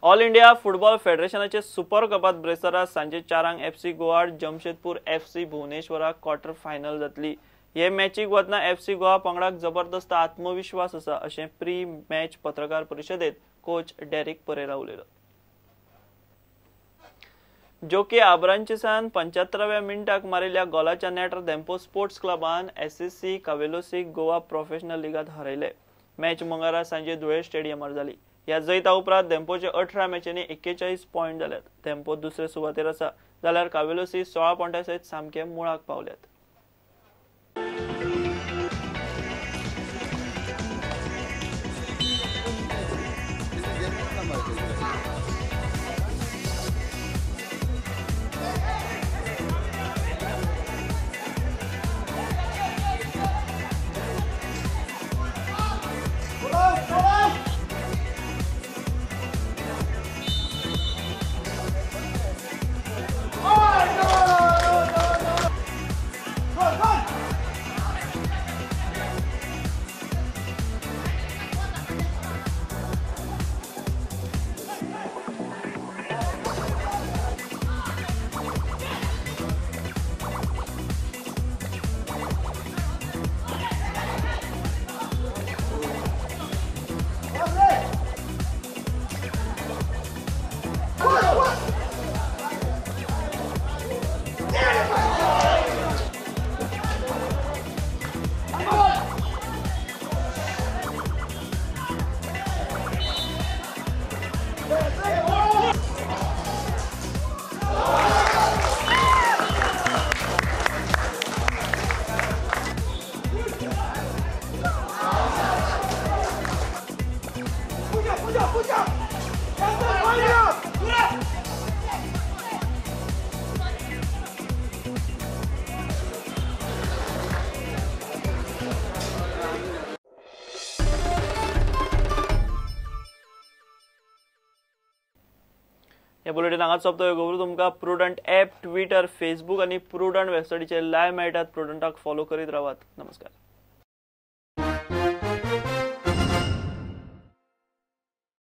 All India football फेडरेशनाचे super कपात ब्रेस्तारा सांजे 4 FC Goa Jamshedpur FC भुवनेश्वराक क्वॉर्टर फायनल जातली। हे मॅचीक वतना एफसी गोवा पंगडाक जबरदस्त आत्मविश्वास आसा अशें प्री मॅच पत्रकार परिशदेत कोच डेरिक परेरा उलयलो। जोकी आब्रांचिसान 75व्या मिनटाक मारिल्ल्या गोलाच्या नेटार धेंपो स्पोर्ट्स क्लबान एसएससी कावेलोसीक गोवा प्रोफेशनल लिगांत हरयले। मॅच मंगळारा सांजे धुळे स्टेडियमार जाली। ह्या जैता उपरांत धेंपोचे 18 मॅचींनी 41 पॉयंट जाल्यात। धेंपो दुसरे सुवातेर आसा जाल्यार कावेलोसी 16 पॉयंटा सयत सामके मुळाक पावल्यात। बुलेटिन हांगाच सोंपता। ह्यो खबरो तुमकां प्रुडंट ॲप, ट्विटर, फेसबूक आनी प्रुडंट वेबसायटीचेर लायव्ह मेळटात। प्रुडंटाक फॉलो करीत रावात। नमस्कार।